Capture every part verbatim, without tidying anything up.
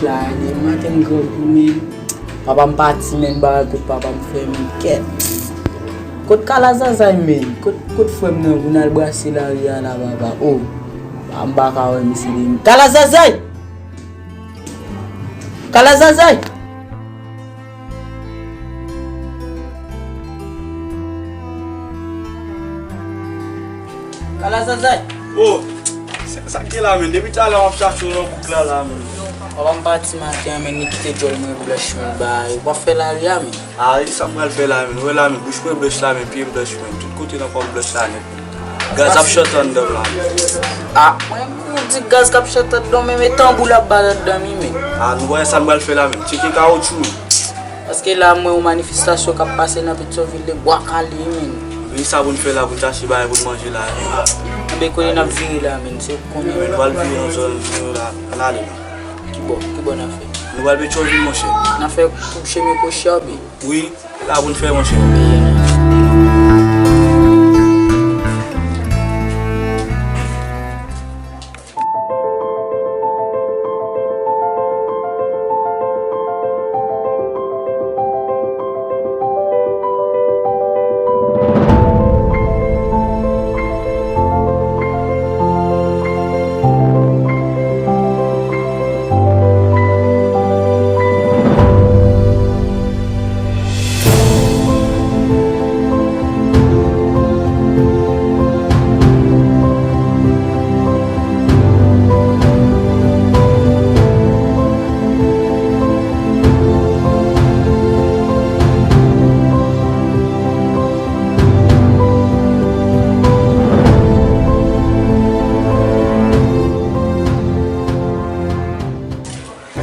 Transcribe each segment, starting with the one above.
Gade, maten m grangou, men. Papa m pati, men, bagay kot papa m fè, men, kèt. Kot Kala Zazay, men? Kot, kot frè m nan, pou n al brase lari a la, papa? O, m pa ka wè misye de. Kala Zazay! Kala Zazay! Kala Zazay! O, sa, sa k gen la, men? Depi talè m ap chache w nan bouk la, la, men. Papa m pati maten an, men, li kite djòl mwen blanch, men, bay. W ap fè lari a, men. A, e sa m pral fè la, men. Ou wè la, men, bouch mwen blanch la, men, pye m blanch, men. Tout kote nan kò m blanch la, nèt. Gaz ap chante anndan m la. A, mwen, m di gaz k ap chante anndan w, men, men tanbou l ap bat anndan m, wi, men. A, nou wè sa n pral fè la, men. Tcheke kawotchou, men. Paske la, m wè yon manifestasyon k ap pase nan Petyonvil de Bwa Kale, men. Men sa pou n fè la, pou n chache bagay pou n manje la, men. Enben, kote n ap vire la, men, se konbyen? Men nou pral vire nan zòn, nou la, ann ale, men. Ki bò? Ki bò n ap fè? Nou pral Petyonvil, monchè. N ap fè tout chemen Kochè, men. Wi, la pou n fè, monchè.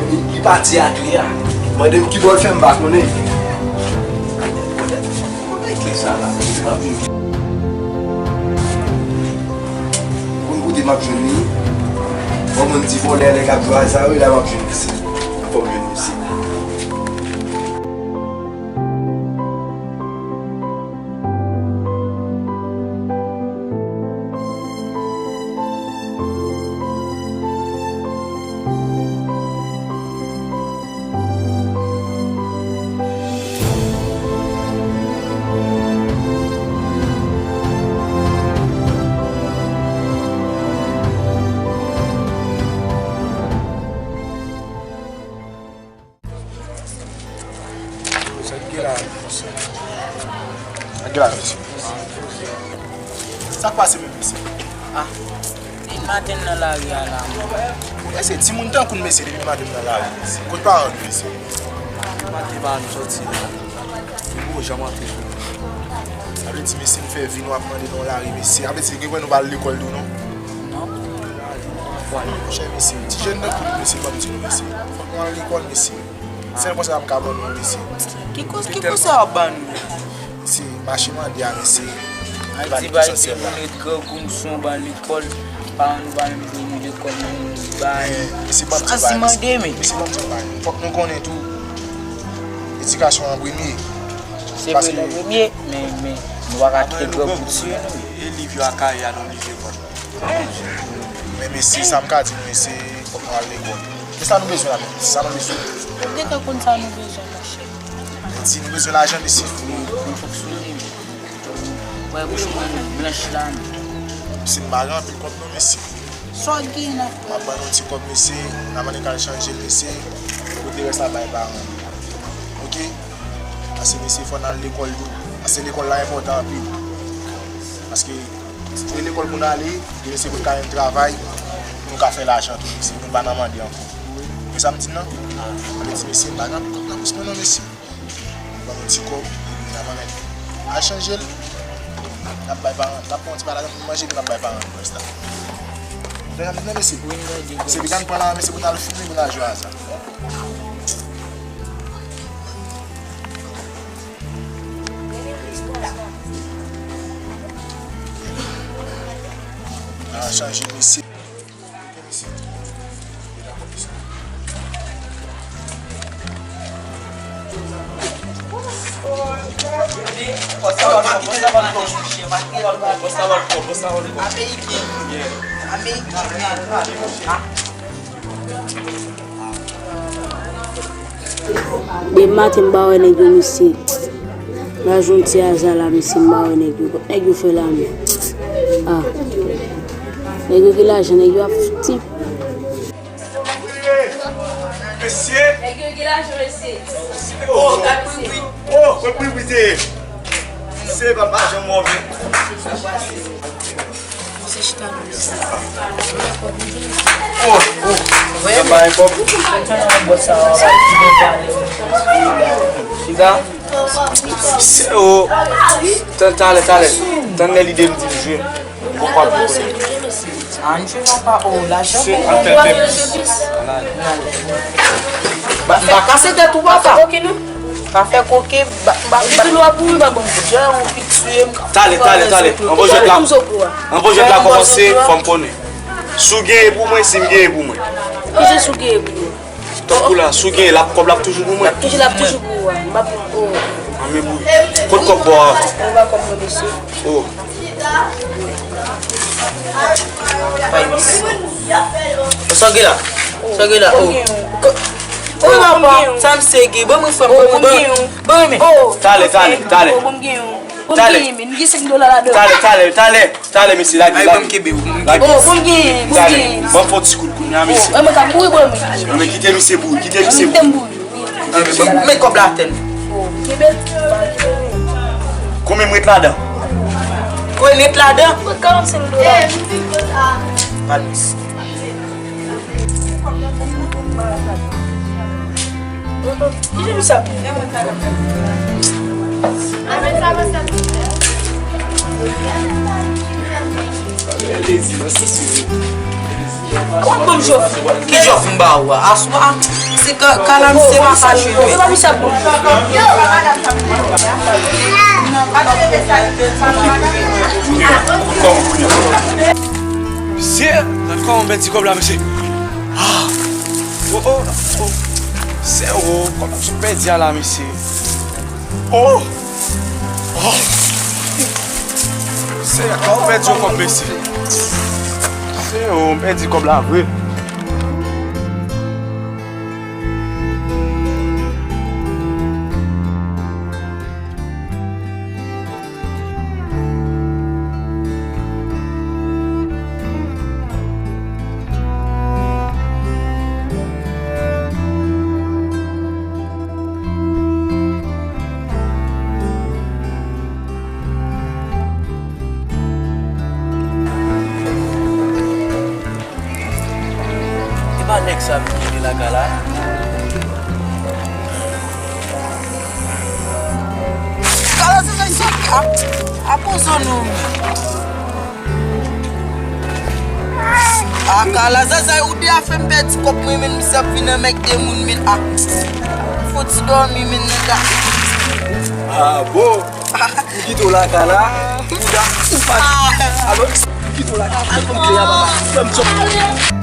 Li, li pati ak li a. Mande m ki bò l fè, m pa konnen. Kote, kote kle sa la? Konn kote m ap jwenn li? Bon, moun di vòlè nèg ap jwe a sa, wi, la m ap jwenn misye. Fò m jwenn misye. Sa k gen la, mesye? Sa k gen la, mesye? Sa k pase menm, mesye? Ah, depi maten m nan lari a la, mwen. Mesye, timoun tankou n, mesye, depi maten m nan lari, mesye. Kot paran nou, mesye? Maten pa nou soti la. Nou poko janm antre tou. Sa vle di, mesye, nou fè vi nou ap mande nan lari, mesye. Sa vle di, gen kwè nou pa al lekòl tou, non? Non. Monchè, mesye, ti jèn nan kou nou, mesye, ban m di nou, mesye. Fòk nou al lekòl, mesye. Sèl konsèy m ka ban nou an, mesye. Ki kons-, ki konsèy w ap ban nou? Mesye, mache mande a, mesye. Al di bay timoun ret grangou, nou sou yon ban lekòl. Paran nou pa menm voye nou lekòl, nou bay. Mesye, ban m di bay, mesye. Chwazi mande, men. Mesye, ban m di bay. Fòk nou konnen tou, edikasyon an premye. Se vre, nou premye, men, men, nou pa ka kite grangou tiye nou. E liv yo ak kaye a, nou li lekòl. Men mesye, sa m ka di nou, mesye, fòk nou al lekòl. Men sa nou bezwen la menm? Sa nou bezwen? Nou gentan konn sa nou bezwen, monchè. Men di nou bezwen lajan, mesye. Pou, pou fonksyone, men. Wè, bouch mwen blanch la, men. Mesye, m pa gen anpil kòb non, mesye. Sa w gen nan? M ap ban nou ti kòb, mesye. N a mande k al chanje l, mesye. Kote rès la bay paran nou. Oke? Paske, mesye, fò n al lekòl tou. Paske lekòl la enpòtan anpil. Paske Se lekòl pou n ale, e se pou n ka jwenn travay, pou nou ka fè lajan tou, mesye, pou n pa nan mande ankò. Men sa m di n nan, mwen di mesye, m pa gen anpil kòb nan pòch mwen non, mesye. Ban m yon ti kòb, epi n a mande. Al chanje l, n ap bay paran, n ap pran yon ti pa lajan pou n manje, epi n ap bay paran nou rès la. Ou konprann sa m di n nan, mesye? Se epi n pran la, mesye, pou n al fime, pou n al jwe a sa. Nan chanje mesye. Ameriken. Ameriken. Depi maten m pa wè nèg yo, mesye. M pa jwenn ti aza la, mesye, m pa wè nèg yo. Kot nèg yo fè la menm? Ah. Nèg yo gen lajan, nèg yo ap fouti. Mesye. Nèg yo gen lajan, mesye. Oh, oh, mwen priye. Se pa pa janm move. Misye chita la. Oh, oh. Mwen ba yon kòb. Chita. Se, oh. Tan, talè, talè. Tann lè lide m di m jwe. Ou pa pou konnen. An jwe papa, oh, lajan. Se pou an tèt. Ba, ba kase tèt ou papa. Pa fè koke, ba, ba, ba. Depi lwa pou wi, ba bon. Jè yon pit sou m. Talè, talè, talè. Anvan jwèt la. Anvan jwèt la kòmanse, fò m konnen. Si w genyen pou mwen, si m genyen pou mwen. Kisa si w genyen pou mwen? Tankou la, si w genyen, l ap, kòb la ap toujou pou mwen. L ap toujou, l ap toujou pou ou, wi. M pa pou ou. An men bouyi. Kot kòb pa w a? Ou pa kòb mwen, mesye. Oh. Sa w gen la? Sa w gen la? Oh. Ko-, oh, papa, sa m se gen. Ban mwen, frè m, ban mwen, ban mwen. Talè, talè, talè. Talè. Talè, talè, talè, talè, mesye, lage, lage. Lage. Oh, bon, gen, bon, gen. Ban m fè yon ti kout kounye a, mesye. Oh, mwen ka mouri, bon, mwen. Mwen kite misye bouyi, kite misye bouyi. Men kòb la atè. Konbyen m ret ladan? Konbyen m ret ladan? Karannsenk dola. Pa de misye. Ki jan misye ap Ki jòf m ba ou a? Aswè, se ka, kala misye pa ka cheve. Misye, gad kòman m pèdi kòb la, mesye. Ah! Oh, oh, oh. Se, oh, kòb la, m sot pèdi a la, mesye. Oh! Oh! Se, oh, m pèdi yon kòb, mesye. Se, oh, m pèdi kòb la vre. Se pa nèg sa m kite lakay la? Kala Zazay sot a, a poze nou. A, Kala Zazay, ou de a fè m pèdi kòb mwen, men misye ap vin nan mèk de moun, men a. Fò ti dòmi, men nèg la. Ah, bon. M kite w lakay la. Ou da, ou pa. Alò, m kite w lakay la. Fè m kle a, papa. Fè m sot.